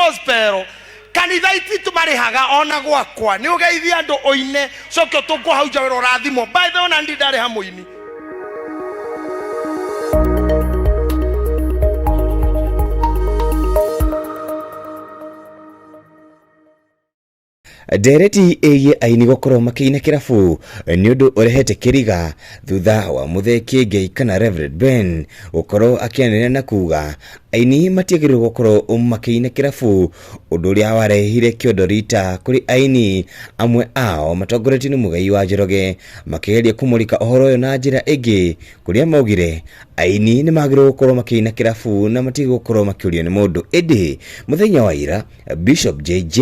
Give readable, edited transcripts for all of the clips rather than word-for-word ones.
Gospel kanitha ititu marĩhaga ona gwakwa nĩ ũgeithia andũ ũine coke ũtũngwo hau nja wĩra ũrathimwo. By the way, ona ndi ndarĩha mũini. Ndereti ĩgiĩ aini gũkorwo makĩina kĩrabu nĩ ũndũ ũrehete kĩriga thutha wa Mũthee Kĩengei kana Reverend Ben gũkorwo akĩanĩrĩra na kuga aini matiagĩrĩirwo gũkorwo makĩina kĩrabu, ũndũ ũrĩa warehire kĩondo rita kũrĩ aini amwe ao matongoretio nĩ Mũgai wa Njoroge makĩgeria kũmũrĩka ũhoro ũyũ na njĩra ĩngĩ kũrĩa maugire aini nĩ magĩrĩirwo gũkorwo makĩina kĩrabu na matigĩrĩirwo gũkorwo makĩũrio nĩ mũndũ. Ĩndĩ mũthenya wa ira Bishop JJ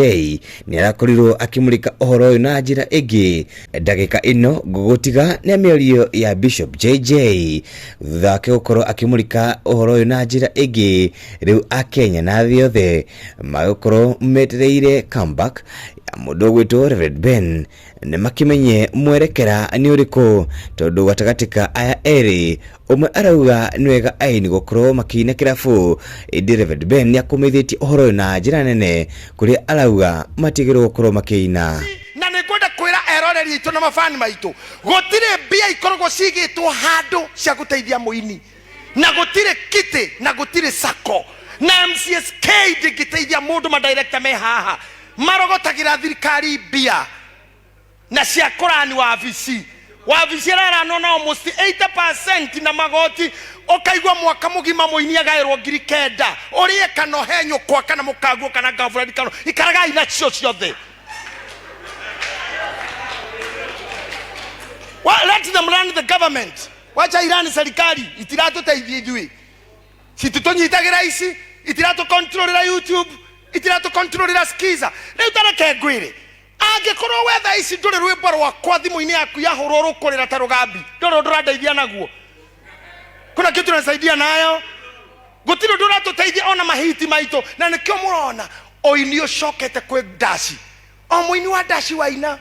nĩ arakorirwo akĩmũrĩka ũhoro ũyũ na njĩra ĩngĩ. Ndagĩka ĩno ngũgũtiga na mĩario ya Bishop JJ thutha wake gũkorwo akĩmũrĩka ũhoro ũyũ na njĩra ĩngĩ. Rĩu Akenya na thĩ yothe magũkorwo metereire comeback ya mũndũ ũgwĩtwo Reverend Ben nĩ makĩmenye mwerekera nĩ ũrĩkũ, tondũ gatagatĩ ka aya erĩ ũmwe arauga nĩ wega aini gũkorwo makĩina kĩrabu, ĩndĩ Reverend Ben nĩ akũmĩthĩtie ũhoro ũyũ na njĩra nene kũrĩa arauga matigĩrĩrwo gũkorwo makĩina. Na nĩ ngwenda kwĩra eroreri aitũ na mabani maitũ, gũtirĩ mbia ikoragwo cigĩtwo handũ cia gũteithia mũini, na gũtirĩ kitĩ na gũtirĩ sako na MCSK ndĩngĩteithia mũndũ. Madirector me haha marogotagĩra thirikari mbia na cia kũrani wabici. Wabici ĩraranwo na almost 80% na magoti, ũkaigua mwaka mũgima mũini agaĩrwo 9,000. Ũrĩe kana ũhe nyũkwa kana mũkaguo kana girlfriend kana ikaragai nacio ciothe. Well, let them run the government. Wacha irani serikali itiratũteithia ithuĩ, cititũnyitagĩra ici, itiratũkontrolera YouTube, itiratũkontrolera Skiza. Rĩu tareke ngwĩre, angĩkorwo we thaa ici ndũrĩ rwĩmbo rwakwa thimũ-inĩ yaku yahũrwo rũkũrĩra ta rũgambi, ndũrĩ ũndũ ũrandeithia naguo. Kuna kitu tunasaidia nayo, gũtirĩ ũndũ ũratũteithia ona mahiti maitũ. Na nĩkĩo mũrona ũini ũcokete kwĩ ndaci, o mũini wa ndaci waina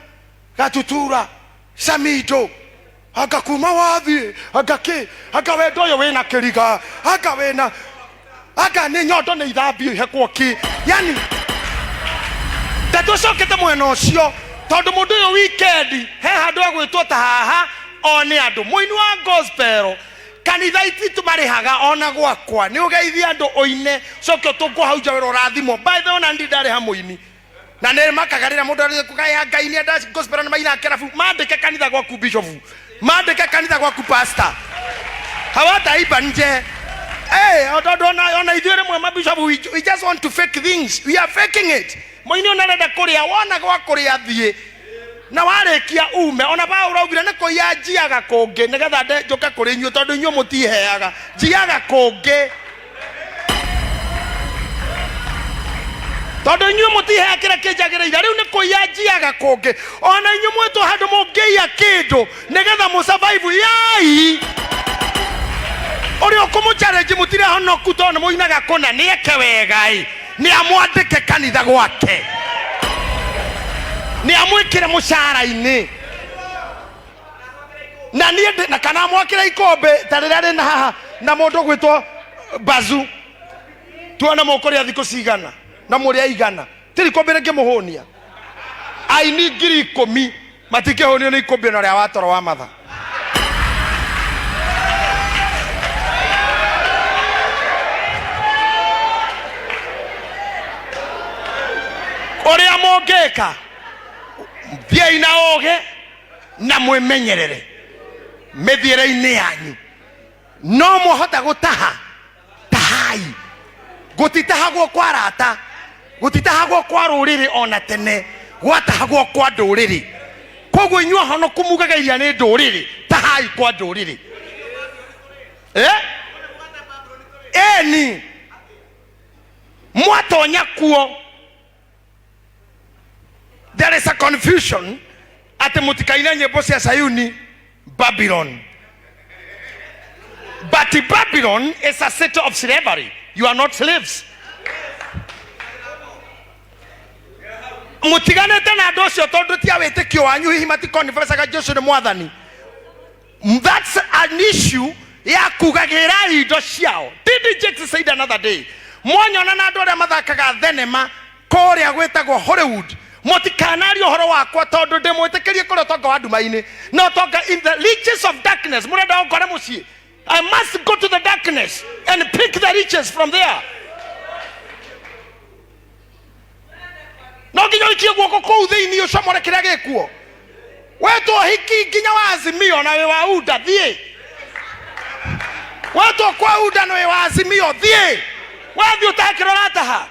Gatutura Samido, anga kuma wathiĩ, anga kĩ, anga wendo ũyũ wĩna kĩriga, anga wĩna, anga nĩ nyondo nĩ ithambio ihekwo kĩ. Yani ndatũcokete mwena ũcio, tondũ mũndũ ũyũ weekend he handũ agwĩtwo ta haha o nĩ andũ mũini wa gospel kanitha ititu marĩhaga ona gwakwa nĩ ũgeithia andũ ũine coke ũtũngwo hau nja wĩra ũrathimwo. By the way, ona ndi ndarĩha mũini na nä makaga rä rä a må ndå kugaya Ngai nä enda gospel na maina kĩrabu. Mandĩke kanitha gwaku bishop, mandĩke kanitha gwaku pastor, hawataiba nje. Hey, tondũ ona ithuĩ rĩmwe mabishop we just want to fake things, we are faking it. Mũini ona arenda kũrĩa, wona gwa kũrĩa thiĩ na warĩkia ume. Ona Paulo augire nĩ kũiya njiaga kũngĩ nĩgetha njũke kũrĩ inyuĩ, tondũ inyuĩ mũtiheaga, njiaga kũngĩ tondũ inyuĩ mũtiheaga kĩrĩa kĩnjagĩrĩire. Rĩu nĩ kũiya njiaga kũngĩ. Ona inyuĩ mwĩtwo handũ mũngĩiya kĩndũ nĩgetha mũsurvive yai ũrĩa ũkũmũ challenge mũtirĩ honoku, tondũ nĩ mũinaga kũna. Nĩ eke wega ĩ, nĩ amwandĩke kanitha gwake, nĩ amwĩkĩre mũcara-inĩ na niĩ na kana amwakĩre ikũmbĩ ta rĩrĩa rĩna haha na mũndũ gwĩtwo Bazu, tuone mũkũrĩa thikũ cigana na mũrĩa igana. Tiri ikũmbĩ rĩngĩmũhũnia. Aini 10,000 matingĩhũnio nĩ ikũmbĩ na ũrĩa wa toro wa matha. Ũrĩa mũngĩka, thiĩi na ũgĩ na mwĩmenyerere mĩthiĩre-inĩ yanyu. No mwahota gũtaha, tahai. Gũtitahagwo kwa rata, gũtitahagwo kwa rũrĩrĩ, ona tene gwatahagwo kwa ndũrĩrĩ. Koguo inyuĩ ahonoku mugaga iria nĩ ndũrĩrĩ, tahai kwa ndũrĩrĩ. Eni mwatonya kuo, there is a confusion atĩ mũtikaine nyĩmbo cia Sayuni Babylon, but Babylon is a city of slavery. You are not slaves. Mũtiganĩte na andũ acio tondũ ti a wĩtĩkio wanyu, hihi matikonfesaga Jesu nĩ mwathani. That's an issue ya kugagĩra indo ciao. TD Jakes said another day, Mwanyona na andũ arĩa mathakaga thenema kũrĩa gwĩtagwo Hollywood, mũtikanarie ũhoro wakwa, tondũ ndĩmwĩtĩkĩrie kũrĩa ũtonga wa nduma-inĩ na ũtonga in the riches of darkness. Mũrenda ũngore mũciĩ? I must go to the darkness and pick the riches from there. No nginya ũikie guoko kũu thĩinĩ ũcomore kĩrĩa gĩkuo. Wetwo hiki nginya wa Azimio na wĩ wa UDA, thiĩ. Wetwo kwa UDA na wĩ wa Azimio, thiĩ. Wathiĩ ũtahe kĩrĩa ũrataha.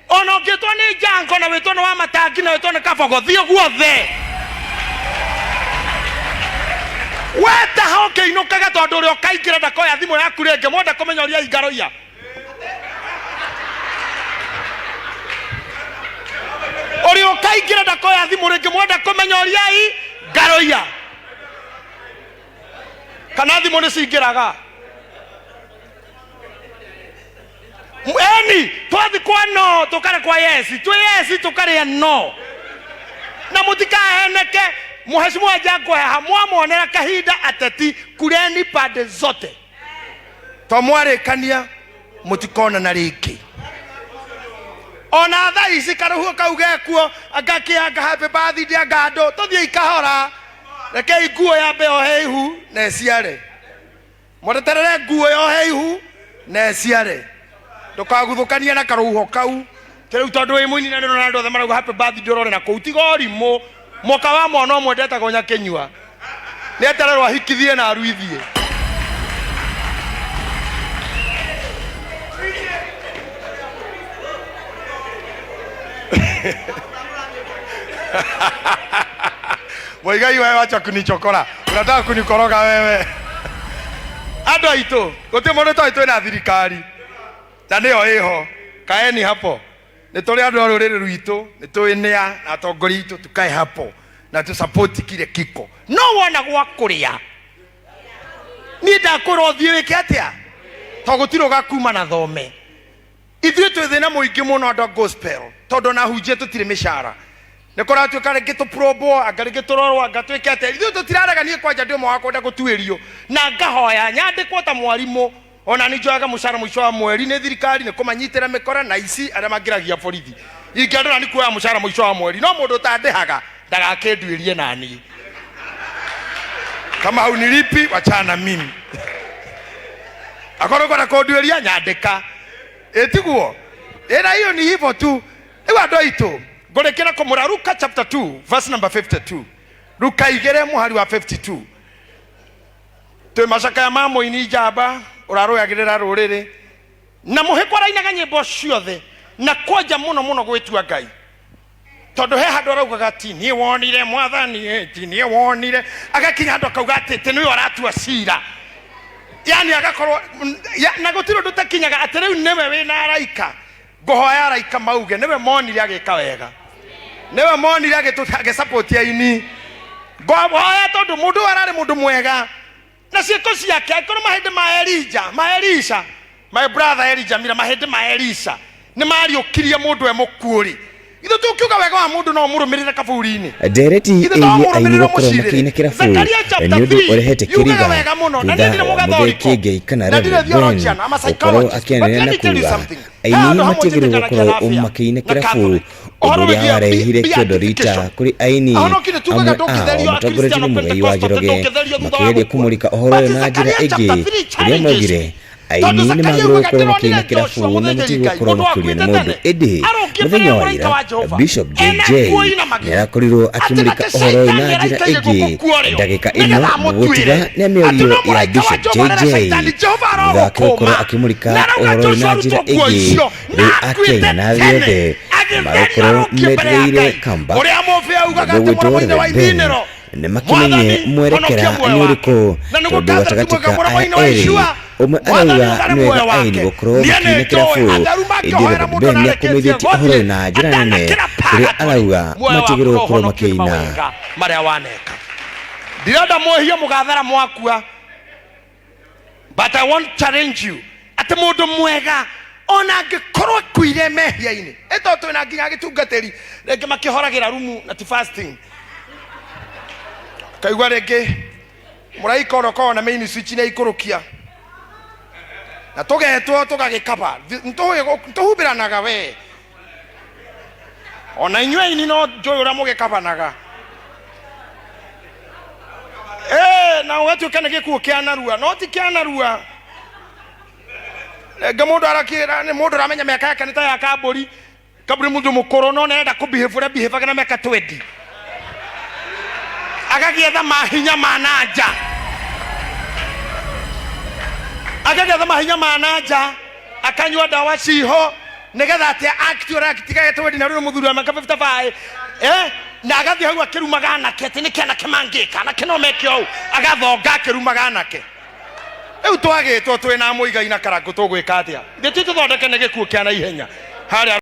Ona ũngĩtwo nĩ Njango na wĩtwo nĩ wa Matangi na wĩtwo nĩ Kabogo, thiĩ guothe. Wetaha ũkĩinũkaga, tondũ ũrĩa ũkaingĩra ndakoya thimũ yaku rĩngĩ. Mwenda kũmenya ũrĩa ingaroia ũrĩa ũkaingĩra ndakoya thimũ rĩngĩ. Mwenda kũmenya ũrĩa i ngaroia kana thimũ nĩ cingĩraga eni. Twathi kwa no tukare kwa yesi, twi yesi tukaria no na mutikaheneke. Mheshimiwa Jango haha mwamuonera kahinda ateti, kureni pande zote, to mwarĩkania mũtikonana rĩngĩ. Ona thaa ici karũhuo kau gekuo, angakĩanga happy birthday, anga andũ tũthiĩ ikahora. Rekei nguo yambe yohe ihu na ĩciare. Mweterere nguo yohe ihu na ĩciare, ndũkaguthũkanie na karũhuho kau. Rĩu tondũ wĩ mũini na nĩ andũ othe marauga happy birthday, ũrore na kũu. Tiga ũrimũ. Mũka wa mwana ũmwe ndetagwo nyakĩnyua, nĩ etererwo ahikithie na aruithie. Muigai, wewe wacha kunichokora, unataka kunikoroga wewe. Andũ aitũ, gũtirĩ mũndũ toĩ twĩna thirikari na nĩyo ĩho. Kaeni hapo. Nĩ tũrĩ andũ a rũrĩrĩ rwitũ, nĩ tũĩ nĩa na atongoria aitũ. Tukae hapo na tũsapoti kile kiko. No wona gwa kũrĩa, niĩ ndakwĩra ũthiĩ wĩke atĩa, to gũtirĩ ũgakuma na thome. Ithuĩ twĩ thĩna mũingĩ mũno andũ a gospel, tondũ ona hunjia tũtirĩ mĩcara. Nĩ kũratuĩka rĩngĩ tũprobwo, anga rĩngĩ tũrorwo, anga twĩke atĩa. Ithuĩ tũtirarega. Niĩ kwanja ndĩ ũmwe wa kwenda gũtuĩrio na ngahoya nyandĩkwo ta mwarimũ. Ona nĩ njoyaga mũcara mũico wa mweri nĩ thirikari, nĩ kũmanyitĩra mĩkora na ici arĩa mangĩragia borithi. Ingĩandũra nĩ kuoya mũcara mũico wa mweri, no mũndũ ũtandĩhaga ndagakĩnduĩrie naniĩ. Kama haunilipi, wachana na mimi. Akorwo kwenda kũnduĩria, nyandĩka. Ĩtiguo ĩna hiyo ni hivyo tu. Rĩu andũ aitũ, ngũrĩkĩra kũmũra Luka chapter 2 verse number 52, Luka 2 mũhari wa 52. Twĩ macakaya ma mũini njamba ũrarũyagĩrĩra rũrĩrĩ na mũhĩko, arainaga nyĩmbo ciothe na kwanja mũno mũno gwĩtua Ngai, tondũ he handũ araugaga ti niĩ wonire mwathani, ti niĩ wonire. Agakinya handũ akauga atĩ ti nĩwe aratua cira, yani agakorwo na gũtirĩ ũndũ takinyaga atĩ rĩu nĩwe wĩna araika. Ngũhoya araika mauge nĩwe monire agĩka wega, nĩwe monire agĩsapoti aini. Ngũhoya, tondũ mũndũ ũyũ ararĩ mũndũ mwega na ciĩko ciake. Angĩkorwo mahĩndĩ ma Elija, ma Elisha, my brother Elija Mira, mahĩndĩ ma Elisha nĩ mariũkirie mũndũ e mũkuũ-rĩ, ithuĩ tũkiuga wega wa mũndũ no ũmũrũmĩrĩre kaburi-inĩ? Ndereti Ithe to ĩgiĩ aini mũrũmĩrĩre gũkorwo mũcirĩre. makĩina kĩrabu Zakaria chapter nĩ ũndũ 3 ũrehete yugaga kĩriga wega mũno, na niĩ thutha ndirĩ wa Mũthee mũgathoriko Kĩengei kana na ndirĩ Reverend Ben theologian, I'm a gũkorwo psychologist, but akĩanĩrĩra let na me tell you kuga something. He aini handũ hamwe matiagĩrĩirwo njĩtĩkanagia na gũkorwo afya makĩina na kĩrabu, Catholic ũndũ ũhoro ũrĩa wĩgiĩ warehire kĩondo rita beatification. kũrĩ aini Ahonoki nĩ tugaga amwe ao ndũngĩtherio, matongoretio Akristiano nĩ Mũgai wa Pentecostal Njoroge ndũngĩtherio thutha wa makĩgeria gũkua. kũmũrĩka ũhoro But ũyũ na njĩra Zakaria chapter ĩngĩ 3 kũrĩa challenges maugire me. aini Tondũ nĩ Zakaria magĩrĩirwo augaga gũkorwo ndĩronire makĩina Joshua kĩrabu na mũthĩnjĩri matigĩrĩirwo Ngai, gũkorwo mũndũ makĩũrio nĩ wakuĩte mũndũ. tene, Ĩndĩ arũngiĩ mbere mũthenya ya wa mũraika ira wa Jehova Bishop ena JJ nguo ina nĩ magigi, arakorirwo atĩ akĩmũrĩka nake ũhoro ũyũ na Shaitani njĩra araikaire ĩngĩ. guoko kwa ũrĩo Ndagĩka ĩno nĩgetha mũgũtiga amũtuĩre, nĩ atĩ mĩario no ya mũraika wa Bishop Jehova arera JJ Shaitani, Jehova thutha wake gũkorwo arogũkũma. akĩmũrĩka Na arauga ũhoro ũyũ Joshua na njĩra arutwo nguo ĩngĩ. icio Rĩu na akuĩte Akenya na thĩ tene, yothe agĩtherio magũkorwo arũngiĩ mbere ya metereire Ngai. comeback Ũrĩa mũbĩ augaga mũndũ atĩ ũgwĩtwo mũromo-inĩ wa Reverend Ben ithinĩro, nĩ makĩmenye Mwathani, mwerekera honokia muoyo nĩ wake. ũrĩkũ, Na nĩguo tondũ Catherine gatagatĩ Mwega ka aya mũromo-inĩ wa erĩ icua, ũmwe Mwathani arauga ũthare nĩ muoyo wega aini wake. gũkorwo Niĩ makĩina nĩ njũĩ kĩrabu, atheru ĩndĩ makĩhoera Reverend mũndũ Ben na nĩ arĩkĩtie akũmithĩtie ũhoro gũthiĩ ũyũ na njĩra nene atanakĩra kũrĩa pagatorĩ. arauga Muoyo waku matigĩrĩrwo no gũkorwo ũhonokie nĩ makĩina. mawega marĩa waneka. Ndirenda mwĩhie mũgathara mwakua, but I want to challenge you atĩ mũndũ mwega ona angĩkorwo akuire mehia-inĩ, ĩto twĩna nginya gĩtungatĩri rĩngĩ makĩhoragĩra rumu na ti fasting, kaigua rĩngĩ mũraika ũrĩa ũkoragwo na main switch nĩ aikũrũkia. Na tũgetwo tũgagĩkaba. Tũhumbĩranaga we. Ona inyuĩ aini no njũĩ ũrĩa mũgĩkabanaga. Na ũgatuĩka nĩ gĩkuũ kĩa narua, no ti kĩa narua. Rĩngĩ mũndũ arakĩra nĩ mũndũ ũramenya mĩaka yake nĩ ta ya kambũri. Kambũri mũndũ mũkũrũ no nĩarenda kũbehave ũrĩa behaveaga na mĩaka 20. Agagĩetha mahinya ma na nja. Agagĩetha mahinya ma na nja, akanyua ndawa ciho nĩgetha atĩ act ũrĩa actigaga 20 na rĩu mũthuri wa mĩaka 55. Na agathiĩ hau akĩrumaga anake atĩ nĩkĩ anake mangĩka, anake no meke ũũ, agathonga akĩrumaga anake. Rĩu twagĩtwo twĩ na Mũigai na Karangũ tũgwĩka atĩa? Ithuĩ ti tũthondeke nĩ gĩkuũ kĩa naihenya harĩa.